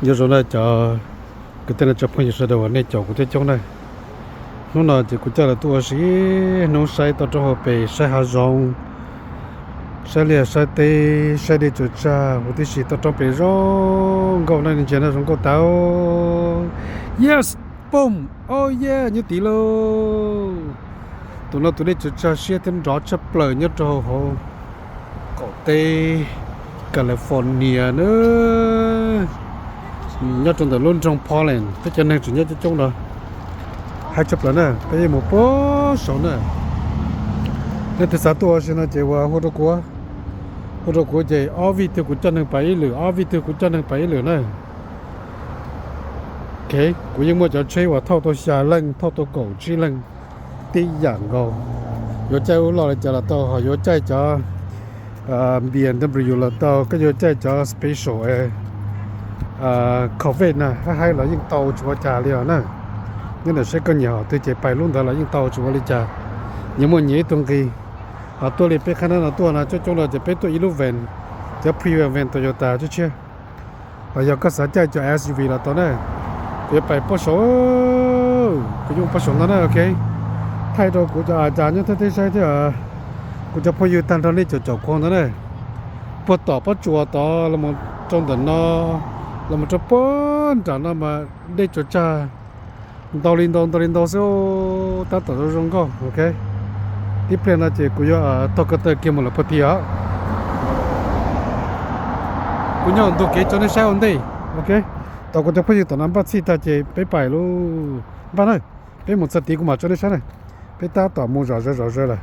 Nyob zoo na cov kwv tij neej tsa phooj ywg sawv daws uas nej caum kuv coob coob na. Hnub no ces kuv coj lawv tuaj ua si hnub saib toj roob hauv pes, saib hav zoov, saib liaj saib teb, saib dej tsaws tsag huv tib si. Toj roob pem zoo nkauj na, ntsia na zoo nkauj tau. Yes, boom, oh yeah, nyuj tid lauj. Tus no tus dej tsaws tsag siab thiab nrov tshaj plaws nyob rau hauv qaum teb California na. Nyob rau ntawm lub nroog Portland, peb cov neeg tseem nyob coob coob no. Haib tshaj plaws na, peb yuav mus puag saud na. Leej twg xav tuaj ua si no ces ua hu rau kuv, hu rau kuv ces ob vij twg kuv coj neeg pais ib lwm, ob vij twg kuv coj neeg pais ib lwm na. Ok, kuv yeej muaj cov tsheb uas thauj tau xya leej, thauj tau kaum tsib leej tib yam nkaus. Yuav caij ub loj li cas los tau, ho yuav caij cov B M W los tau, koj yuav caij cov special Corvette na, haib haib los yeej tau tsis ua cas li os na. Nyob ntawm seb koj nyiam hom twg ces pais lub ntawd los yeej tau tsis ua li cas. Nyias muaj nyias ib tug nqi. Ho tuaj li peb qhab nab no tuaj no coob coob no ces peb tuaj ib lub van, cov premium van Toyota tshiab tshiab. Ho yog koj xav caij cov S U V los tau na. Kuv yuav pais puag saud, kuv yuav mus puag saud ntawd na, ok. Thaij rau kuv cov a cas nyob thaj teb saib thiab kuv cov phooj ywg tag nrho nej caum caum kuv ntawd na. Puag tom pob tsuas tod los mus rau ntawm no, los mus rau puag nram no mas dej tsaws tsag ntau li ntau ntau li ntau xwb, tab tom zoo zoo nkauj, ok. Tib pliag no ces kuv yuav taug ko taw kiag mus lawm puag tid os. Kuv nyob ntug kev tso nej saib ua ntej, ok. Tos kuv cov phooj ywg tom no npaj txhij tag ces peb pais lauj. Npaj na, peb mus txog tid kuv mam tso nej saib na. Peb tab tom mus zom zaws zom zaws lawm.